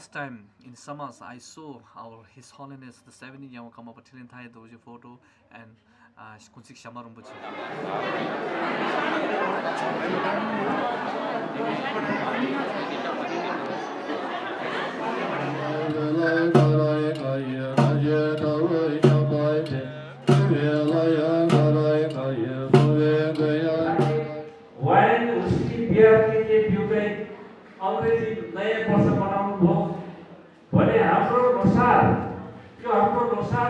first time in summers I saw our His Holiness the 70 yang kama patilin thai doje photo and kunsik shamarum buchi. When उसकी beer के लिए पिउँदै अंग्रेजी नयाँ वर्ष मनाउनु भयो भने हाम्रो लोसार त्यो हाम्रो Losar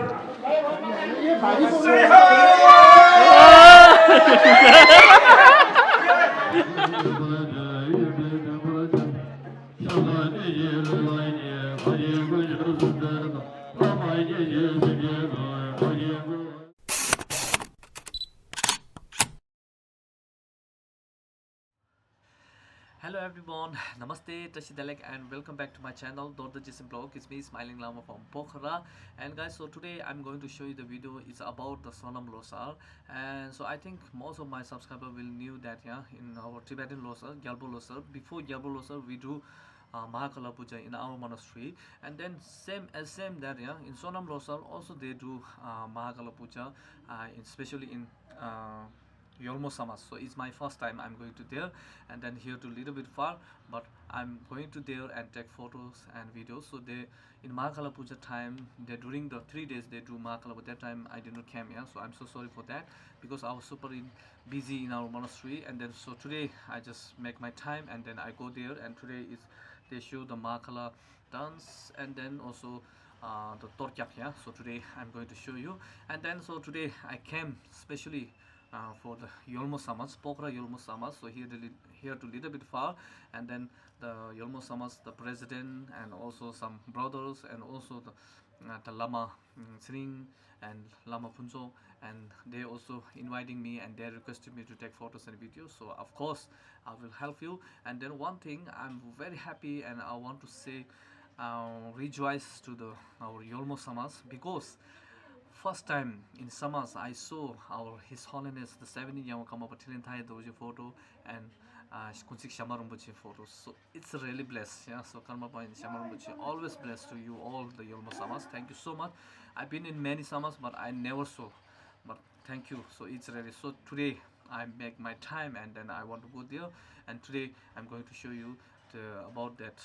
Hello everyone, Namaste, Tashi and welcome back to my channel, Dorda Jisim Blog. It's me, Smiling Lama from Pokhara. And guys, so today I'm going to show you the video. It's about the Sonam Losar. And so I think most of my subscribers will knew that, yeah, in our Tibetan Losar, Gyalpo Losar, before Gyalpo Losar, we do Mahakala Puja in our monastery. And then same that, yeah, in Sonam Losar also they do Mahakala Puja, especially in Yolmo Samas. So it's my first time I'm going to there, and then here to little bit far, but I'm going to there and take photos and videos. So they in Mahakala Puja time, they during the 3 days they do Mahakala, but that time I did not come here, so I'm so sorry for that because I was super busy in our monastery. And then so today I just make my time and then I go there, and today is they show the Mahakala dance and then also the Torkyak, yeah. So today I'm going to show you. And then so today I came specially for the Yolmo Samas, Pokhara Yolmo Samas. So here to little bit far, and then the Yolmo Samas, the president and also some brothers and also the Lama Sring and Lama Punjo, and they also inviting me and they requested me to take photos and videos. So of course I will help you. And then one thing I'm very happy and I want to say rejoice to our Yolmo Samas, because first time in summers I saw our His Holiness the 70 yang kama patilin thai doje photo and kunsik shamarum buchi photos. So it's really blessed, yeah. So karma point shamarum buchi, always blessed to you all the Yolmo Samas. Thank you so much. I've been in many summers but I never saw, but thank you. So it's really, so today I make my time and then I want to go there, and today I'm going to show you about that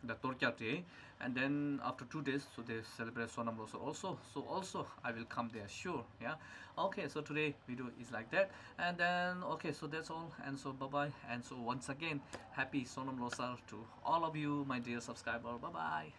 the Torkya day. And then after 2 days so they celebrate Sonam Losar also, so also I will come there, sure, yeah. Okay, so today video is like that, and then okay, so that's all, and so bye bye. And so once again, happy Sonam Losar to all of you, my dear subscriber. Bye bye.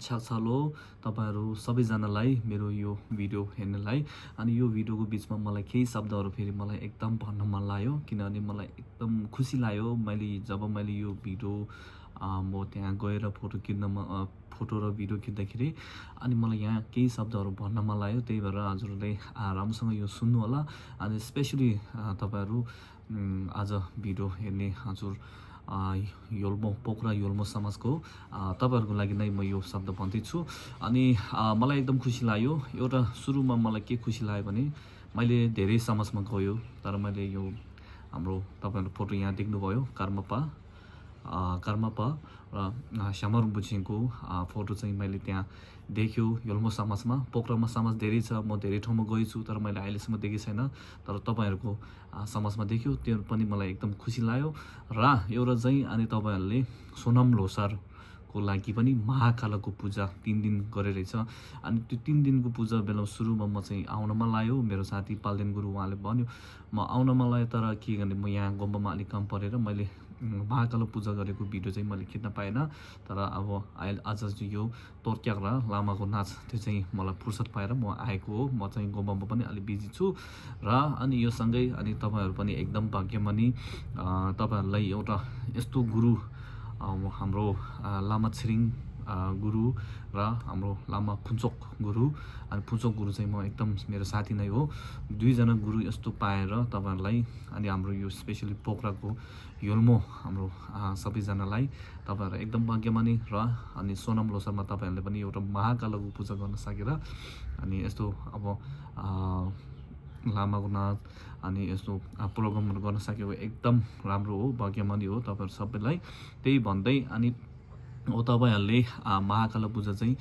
छाछालो तपाईहरु सबैजनालाई मेरो यो video हेर्नलाई। अनि यो भिडियोको बिचमा मलाई केही शब्दहरु फेरि मलाई एकदम भन्न मन लाग्यो, किनभने मलाई एकदम खुसी लाग्यो जब मैले यो भिडियो म त्यहाँ गएर फोटो र भिडियो खिच्दाखेरि अनि मलाई यहाँ केही शब्दहरु भन्न मन लाग्यो। त्यही भएर हजुरले राम्रोसँग यो सुन्नु होला। अनि स्पेशली तपाईहरु आज भिडियो हेर्ने हजुर पोखरा योल्मो समाजको तपाईहरुको लागि नै म यो शब्द भन्दैछु। अनि मलाई एकदम खुसी लाग्यो। एउटा सुरुमा मलाई के खुसी लाग्यो भने मैले धेरै समाजमा गयो, तर मैले यो हाम्रो तपाईहरुले फोटो यहाँ देख्नुभयो कर्मपा र श्यामरुम्बुछिङको फोटो चाहिँ मैले त्यहाँ देख्यो योल्मो समाजमा। पोखरामा समाज धेरै छ, म धेरै ठाउँमा गएछु, तर मैले अहिलेसम्म देखेको छैन, तर तपाईहरुको समाजमा देख्यो, त्यो पनि मलाई एकदम खुसी लाग्यो। र एउटा चाहिँ अनि तपाईहरुले सोनाम लोसारको लागि पनि महाकालको पूजा 3 दिन गरे रहेछ। अनि त्यो 3 दिनको पूजा बेला सुरुमा म चाहिँ आउन मन लाग्यो, मेरो साथी पाल्देन गुरु उहाँले भन्यो म आउन मन लाग्यो, तर के गर्ने म यहाँ गोम्बामा अलिक काम परेर मैले महाकाल पूजा गरेको भिडियो चाहिँ मैले खिच्न पाएन। तर अब आज चाहिँ यो तोर्क्याक र लामाको नाच त्यो चाहिँ मलाई फुर्सद पाएर म आएको हो। म चाहिँ गोम्बामा पनि अलि बिजी छु र अनि यो सँगै अनि तपाईहरु पनि एकदम भाग्यमानी, तपाईहरुलाई एउटा यस्तो गुरु हाम्रो लामा छिरिङ गुरु र हाम्रो लामा फुन्चोक गुरु। अनि फुन्चोक गुरु चाहिँ म एकदम मेरो साथी नै हो। 2 जना गुरु यस्तो पाएर तपाईहरुलाई अनि हाम्रो यो स्पेशली पोखराको योल्मो हाम्रो सबैजनालाई तपाईहरु एकदम भाग्यमानी। र अनि सोनाम लोसारमा तपाईहरुले पनि एउटा महाकालको पूजा गर्न सकेर अनि यस्तो अब लामाको नाच अनि यस्तो प्रोग्रामहरु गर्न सकेको एकदम राम्रो हो, भाग्यमानी हो तपाईहरु सबैलाई। त्यही भन्दै अनि तपाईहरुले महाकाल पूजा चाहिँ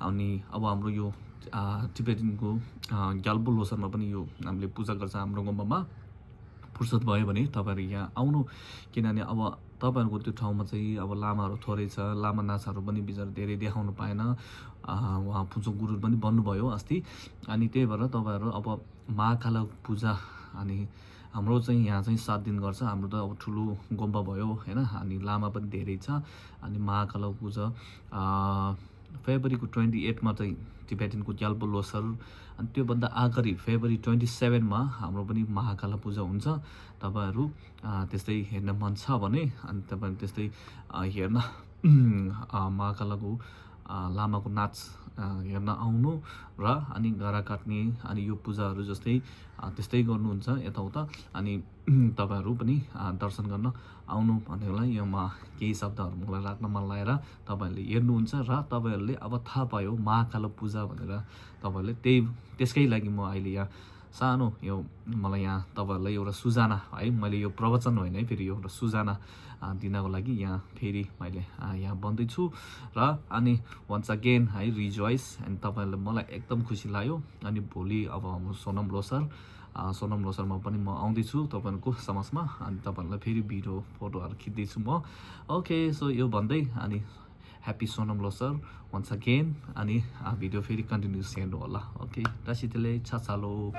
अनि अब हाम्रो यो टिबेटनको ग्याल्बो लोसारमा पनि यो हामीले पूजा गर्छ हाम्रो गोम्बामा। फुर्सद भयो भने तपाईहरु यहाँ आउनु, किनभने अब तपाईहरुको त्यो ठाउँमा चाहिँ अब लामाहरु थोरै छ, लामा नाचहरु पनि बिचार धेरै देखाउनु पाएन। उहाँ फुन्चोक गुरु पनि बन्नुभयो अस्ति। अनि त्यही भएर तपाईहरु अब महाकाल पूजा अनि हाम्रो चाहिँ यहाँ चाहिँ 7 दिन गर्छ। हाम्रो त अब ठुलो गोम्बा भयो हैन, अनि लामा पनि धेरै छ। अनि महाकाल पूजा फेब्रुअरीको 28 मा चाहिँ टिबेटनको ग्याल्बो लोसार, अनि त्यो भन्दा अगाडि फेब्रुअरी 27 मा हाम्रो पनि महाकाल पूजा हुन्छ। तपाईहरु त्यस्तै हेर्न मन छ भने अनि तपाईहरु त्यस्तै हेर्न महाकालको लामाको नाच हेर्न आउनु र अनि गरा काट्ने अनि यो पूजाहरु जस्तै त्यस्तै गर्नुहुन्छ यताउता। अनि तपाईहरु पनि दर्शन गर्न आउनु भन्नेलाई यो म केही शब्दहरु मलाई राख्न मन लागेर तपाईहरुले हेर्नुहुन्छ। र तपाईहरुले अब थाहा पायो महाकाल पूजा भनेर, तपाईहरुले त्यसकै लागि म अहिले यहाँ सानो यो मलाई यहाँ तपाईहरुलाई एउटा सुजाना है, मैले यो प्रवचन होइन है, फेरि एउटा सुजाना दिनको लागि यहाँ फेरि मैले यहाँ भन्दैछु। र अनि वन्स अगेन है रिजोइस। अनि तपाईहरुले मलाई एकदम खुसी लाग्यो। अनि भोलि अब हाम्रो सोनाम लोसारमा पनि म आउँदैछु तपाईहरुको समाजमा, अनि तपाईहरुलाई फेरि भिडियो फोटोहरु खिच्दैछु म। ओके, सो यो भन्दै अनि happy Sonam Losar once again. अनि भिडियो फेरि कन्टिन्युस हेर्नु होला। ओके, टासितेले छाछालो।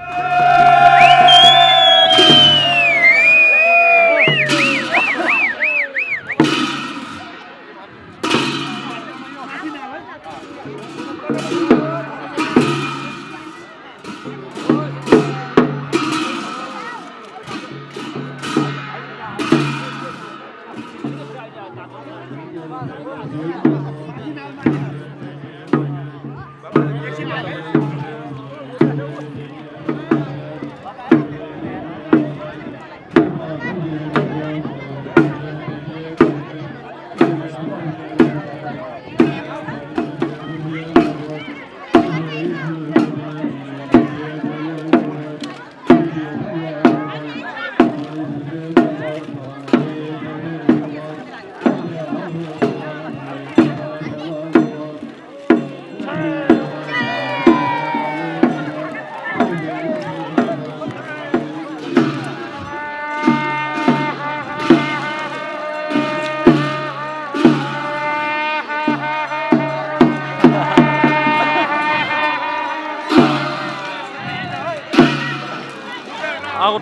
आगो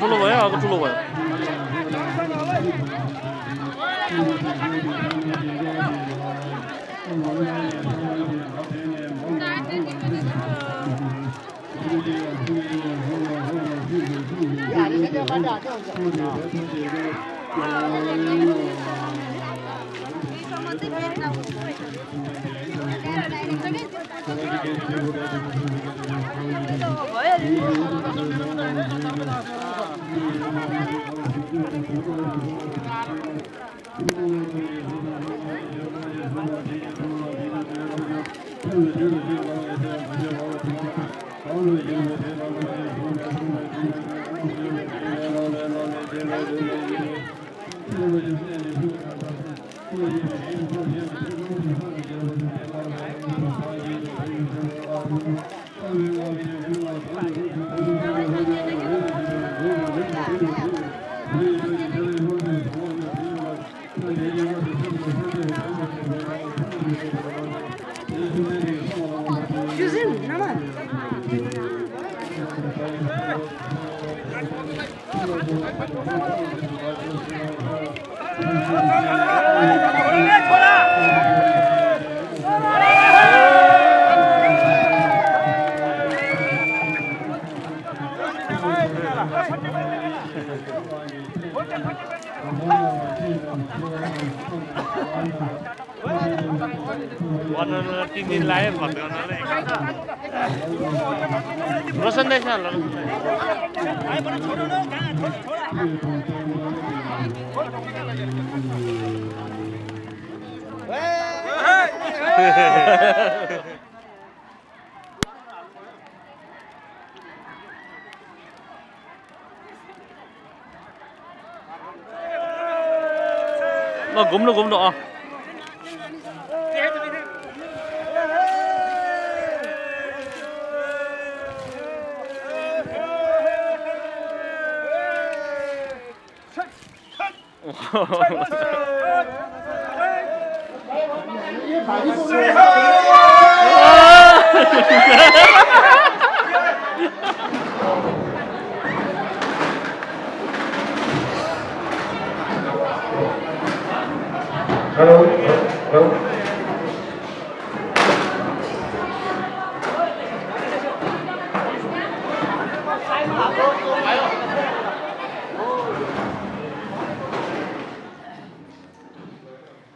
ठुलो भयो बनाउन 3 दिन लाग्यो भत्काउनलाई रोशन दाइ छ ल ल घुम्नु घुम्नु Hello. Hello.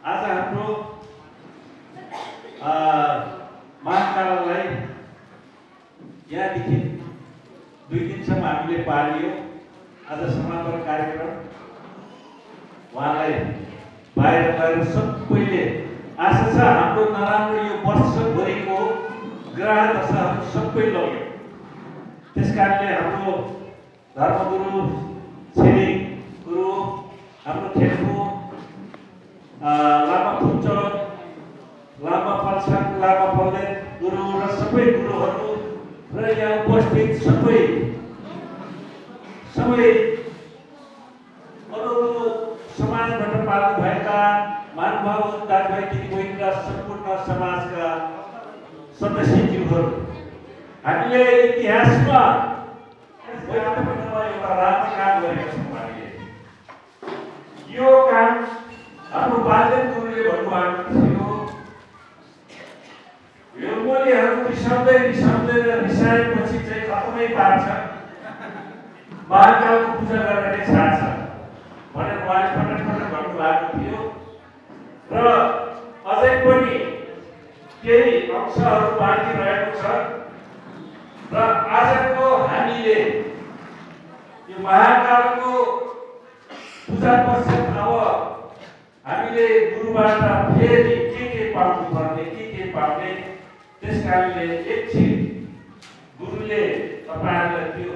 आज हाम्रो महाकाललाई यहाँदेखि 2 दिनसम्म हामीले पालियो। आज समापन कार्यक्रम उहाँलाई बाहिर गएर सबैले आशा छ हाम्रो नराम्रो यो वर्षभरिको ग्रह दशाहरू सबै लग्यो। त्यसकारणले हाम्रो धर्मगुरु छिरिङ गुरु हाम्रो खेलको लामा फुच्चर लामा पल्छाङ लामा पल्ले गुरु र सबै गुरुहरू र यहाँ उपस्थित सबै अरू समाजबाट पाल्नु भएका महानुभाव दाजुभाइ दिदीबहिनी र सम्पूर्ण समाजका सदस्यज्यूहरू, हामीले इतिहासमा एउटा राम्रो काम गरेका छौँ। हामीले यो काम हाम्रो बाजे गुरुले भन्नुभएको थियो, योगोलीहरू रिसाएपछि चाहिँ खतमै पार्छ, महाकालको पूजा गरेर छाड्छ भनेर उहाँले पटक पटक भन्नुभएको थियो। र अझै पनि केही अंशहरू बाँकी रहेको छ र आजको हामीले यो महाकालको पूजा पश्चात अब हामीले गुरुबाट फेरि के पाउनु पर्ने के पाउने, त्यस कारणले एकछिन गुरुले तपाईँहरूलाई त्यो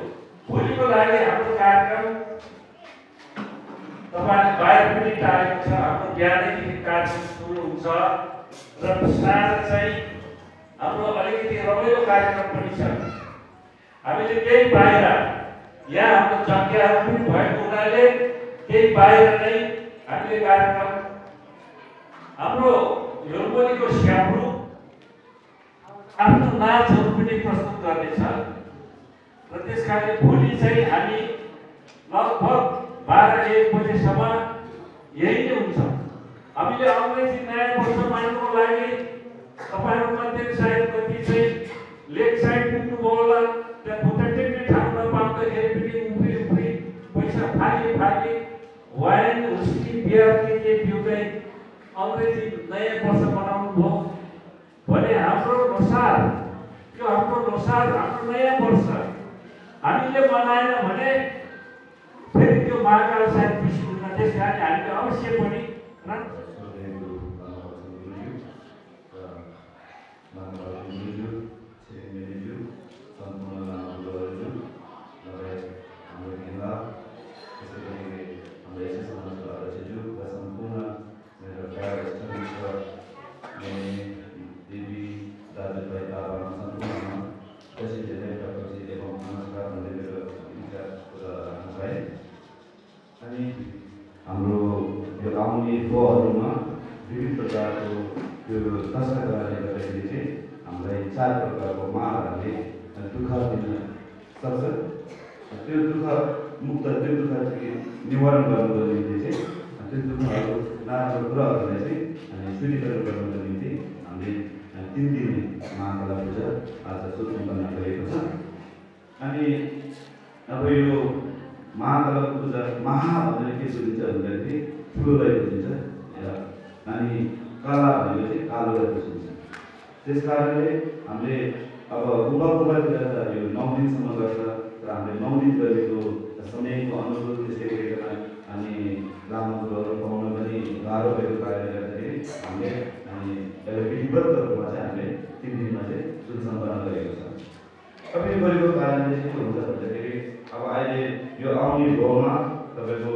भोलिको लागि हाम्रो कार्यक्रम तपाईँले बाहिर पनि टालेको छ। हाम्रो बिहानैदेखि कार्यक्रम सुरु हुन्छ र साँझ चाहिँ हाम्रो अलिकति रमाइलो कार्यक्रम पनि छ। हामीले केही बाहिर यहाँ हाम्रो जग्गाहरू पनि भएको हुनाले केही बाहिर नै हामीले कार्यक्रम हाम्रो योगोलीको स्याम्रो आफ्नो नाचहरू पनि प्रस्तुत गर्नेछ र त्यसकारणले भोलि चाहिँ हामी लगभग 12-1 बजेसम्म यही नै हुन्छ। हामीले अङ्ग्रेजी नयाँ वर्ष मान्नुको लागि तपाईँहरू मध्ये सायद कति चाहिँ लेक साइड पुग्नुभयो होला, त्यहाँ खुट्टा टेक्ने ठाउँ नपाउँदाखेरि पनि उफ्री उफ्री पैसा फाली वाइन हुस्की बियर के पिउँदै अङ्ग्रेजी नयाँ वर्ष मनाउनु भयो भने हाम्रो लोसार हाम्रो नयाँ वर्ष हामीले मनाएन भने फेरि त्यो महाकाल सायद बिर्सिँदैन। त्यस कारण हामीले अवश्य पनि हाम्रो यो आउने पहहरूमा विभिन्न प्रकारको त्यो दशा गर्नाले गर्दाखेरि चाहिँ हामीलाई 4 प्रकारको मारहरूले दुःख दिन सक्छ। त्यो दुःख मुक्त त्यो दुःख चाहिँ निवारण गर्नुको निम्ति चाहिँ त्यो दुःखहरू नराम्रो कुराहरूलाई चाहिँ शुद्धिकरण गर्नुको निम्ति हामीले 3 दिन महाकाला पूजा आज सम्पन्न गरेको छ। अनि अब यो महाकाला पूजा महा भनेर के बुझिन्छ भन्दाखेरि ठुलोलाई बुझिन्छ अनि काला भनेको चाहिँ कालोलाई बुझिन्छ। त्यस कारणले हामीले अब गुम्बातिर त यो 9 दिनसम्म गर्छ र हामीले 9 दिन गरेको समयको अनुकूल त्यसै गरिकन अनि लामो कुरोहरू पाउन पनि गाह्रो भएको कारणले गर्दाखेरि हामीले एउटा विधिवत रूपमा चाहिँ हामीले 3 दिनमा चाहिँ जुन सम्पन्न गरेको छ। अब यो गरेको कारणले चाहिँ के हुन्छ भन्दाखेरि अब अहिले यो आउने भोगमा तपाईँको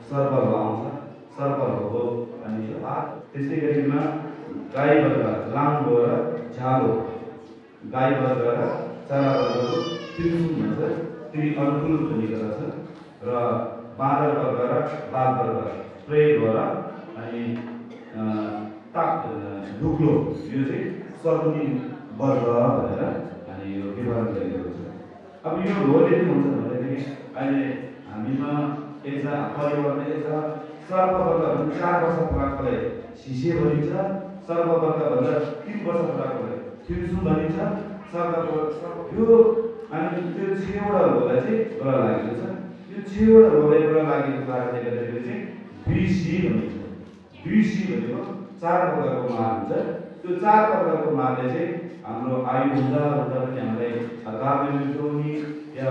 सर्पहरू आउँछ, सर्पहरू हो अनि यो हात त्यसै गरिकन गाईबाट लामो र झालो गाईबाट चराहरूको त्रिशुल भन्छ त्रि अनुकूल भनिएको छ र बाँदरबाट बाघबाट प्रेतबाट अनि ढुक्लो यो चाहिँ सर्पनी वर्ग भनेर अनि यो विवरण गरिएको छ। अब यो रोगले के हुन्छ भन्दाखेरि अहिले हामीमा एकजना परिवारमा एकजना सर्पवर्ग 4 वर्ष पुराकोलाई शिशे भनिन्छ, सर्पवर्ग भन्दा 3 वर्ष पुराकोलाई त्रिशुल भनिन्छ। यो अनि त्यो 6वटा रोगलाई चाहिँ गला लागेको छ। यो 6वटा रोगलाई गला लागेको कारणले गर्दाखेरि चाहिँ द्विशी भनिन्छ। द्विशी भनेको 4 प्रकारको मार हुन्छ। त्यो 4 प्रकारको मारले चाहिँ हाम्रो आयु हुँदा पनि हामीलाई गाह्रो मिलाउने या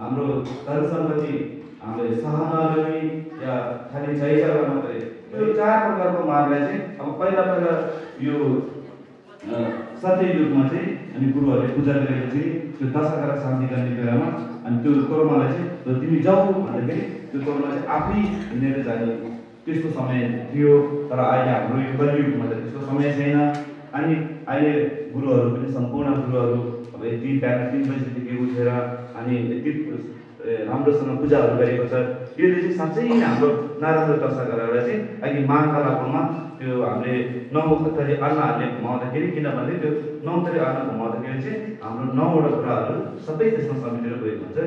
हाम्रो धन सम्पत्ति हामीले सहनले या खाली जयजयमा मात्रै यो 4 प्रकारको मार्गलाई चाहिँ अब पहिला यो सत्ययुगमा चाहिँ अनि गुरुहरूले पूजा गरेको चाहिँ त्यो दशहरा शान्ति गर्ने बेलामा अनि त्यो कर्मलाई चाहिँ तिमी जाऊ भन्दाखेरि त्यो कर्म चाहिँ आफै हिँडेर जाने त्यस्तो समय थियो। तर अहिले हाम्रो यो कलियुगमा त त्यस्तो समय छैन। अनि अहिले गुरुहरू पनि सम्पूर्ण गुरुहरू अब यति बिहान 3 बजीदेखि उठेर अनि यति राम्रोसँग पूजाहरू गरेको छ। यसले चाहिँ साँच्चै हाम्रो नराम्रो दशा गरेर चाहिँ अहिले महाकालाकोमा त्यो हामीले 9 थरी अन्नहरूले घुमाउँदाखेरि किनभने त्यो 9 थरी अन्न घुमाउँदाखेरि चाहिँ हाम्रो 9वटा कुराहरू सबै त्यसमा समेटेर गएको हुन्छ।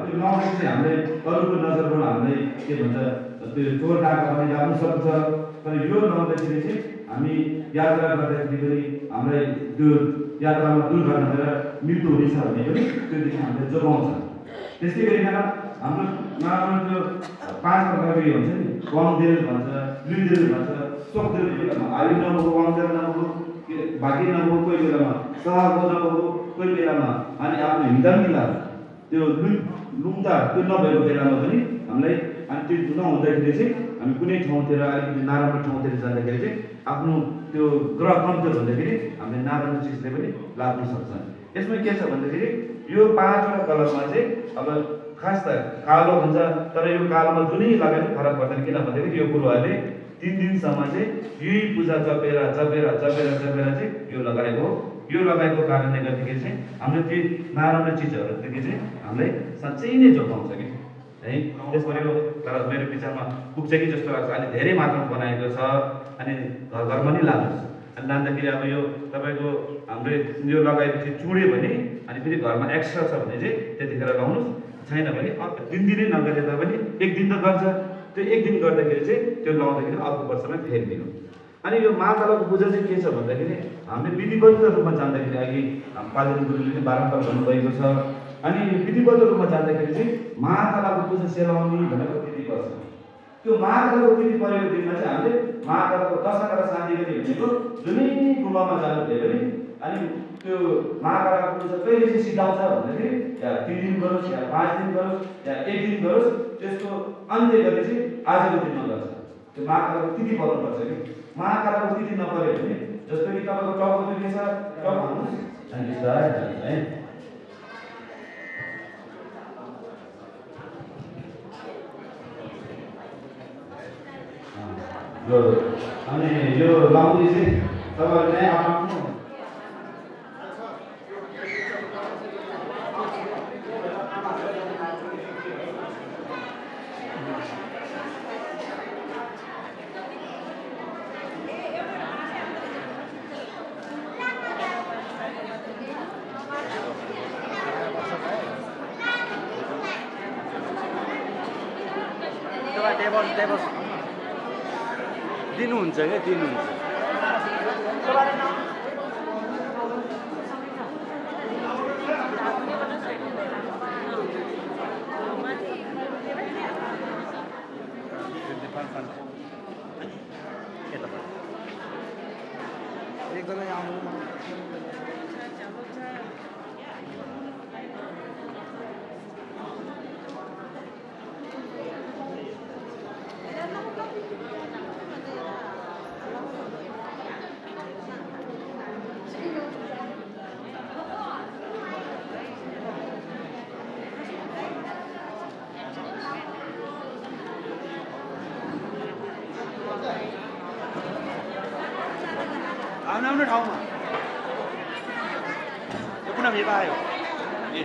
त्यो 9 चाहिँ हामीले अरूको नजरबाट हामीले के भन्छ त्यो चोर डाका पनि लाग्नु सक्छ। तर यो 9 चाहिँ हामी यात्रा गर्दाखेरि पनि हामीलाई त्यो यात्रामा दुर्घटना भएर मृत्यु हुनेछ भने पनि त्योदेखि हामीले जोगाउँछ। त्यस्तै गरिकन हाम्रो नराम्रो त्यो 5 प्रकारको यो हुन्छ नि वामदेव भन्छ, लुदेव भन्छ, सोकदेव बेलामा आयु नभएको वामदेव नभएको भाग्य नभएको कोही बेलामा सहको नभएको कोही बेलामा अनि आफ्नो हिँड्दा त्यो लुम्दा त्यो नभएको बेलामा पनि हामीलाई अनि त्यो नहुँदाखेरि चाहिँ हामी कुनै ठाउँतिर अलिकति नराम्रो ठाउँतिर जाँदाखेरि चाहिँ आफ्नो त्यो ग्रह कमजोर हुँदाखेरि हामीले नराम्रो चिजले पनि लाग्न सक्छ। यसमा के छ भन्दाखेरि यो 5वटा कलरमा चाहिँ अब खास त कालो हुन्छ। तर यो कालोमा जुनै लगाए पनि फरक पर्दैन किनभन्दाखेरि यो गुरुहरूले 3 दिनसम्म चाहिँ यही पूजा जपेर चाहिँ यो लगाएको यो लगाएको कारणले गर्दाखेरि चाहिँ हामीले ती नराम्रो चिजहरूदेखि चाहिँ हामीलाई साँच्चै नै जोगाउँछ कि है। त्यसमा यो तर मेरो विचारमा पुग्छ कि जस्तो लाग्छ। अहिले धेरै मात्रामा बनाएको छ अनि घरमा नै लाग्छ। अनि लाँदाखेरि अब यो तपाईँको हाम्रो यो लगाएपछि चुड्यो भने अनि फेरि घरमा एक्स्ट्रा छ भने चाहिँ त्यतिखेर लाउनुहोस्, छैन भने 3 दिनै नगरे तापनि 1 दिन त गर्छ। त्यो 1 दिन गर्दाखेरि चाहिँ त्यो लाउँदाखेरि अर्को वर्षमा फेरिदिनु। अनि यो महाकालाको पूजा चाहिँ के छ भन्दाखेरि हामीले विधिवत रूपमा जान्दाखेरि अघि पालन गुरुले बारम्बार भन्नुभएको छ। अनि विधिवत रूपमा जाँदाखेरि चाहिँ महाकालाको पूजा सेलाउने भनेको विधि पर्छ। त्यो महाकालाको विधि परेको दिनमा चाहिँ हामीले महाकालाको दशहरा शान्ति गर्ने भनेको जुनै गुम्बामा जानु भयो भने अनि त्यो महाकालाको पूजा कहिले चाहिँ सिद्धाउँछ भन्दाखेरि या 3 दिन गरोस् या 5 दिन गरोस् या 1 दिन गरोस्, त्यसको अन्त्य गरी चाहिँ आजको दिनमा गर्छ। त्यो महाकालाको तिथि पर्नुपर्छ कि महाकालाको तिथि नपऱ्यो भने जस्तो कि तपाईँको टप के छ टप भन्नुहोस् अनि बिस्तारै जान्छ है। अनि यो लाउने चाहिँ तपाईँहरूले नै आफ्नो टेबल दिनुहुन्छ क्या दिनुहुन्छ। एकदमै आउनु आउने ठाउँमा यो पुनः भेट आयो ए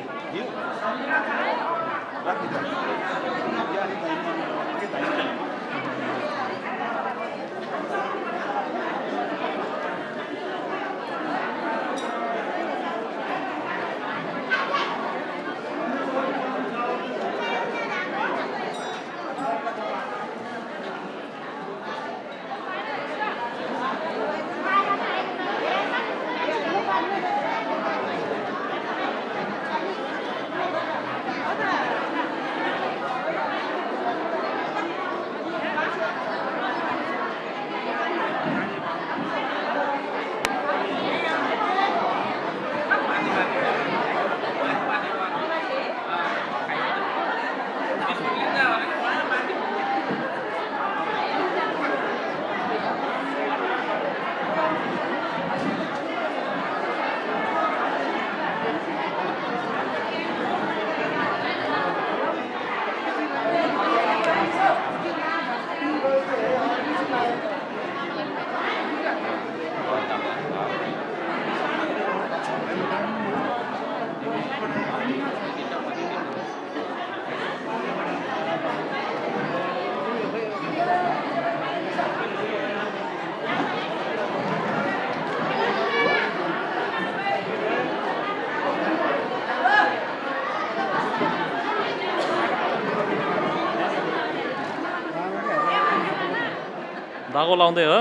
धागो लाउँदै हो।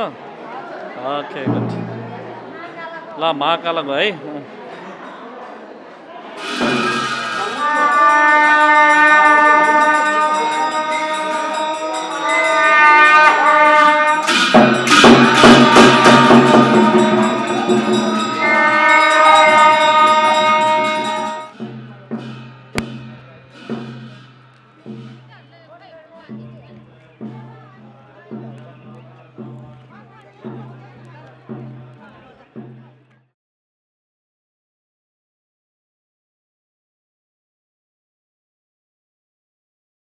Okay good. ल महाकाला गयो है।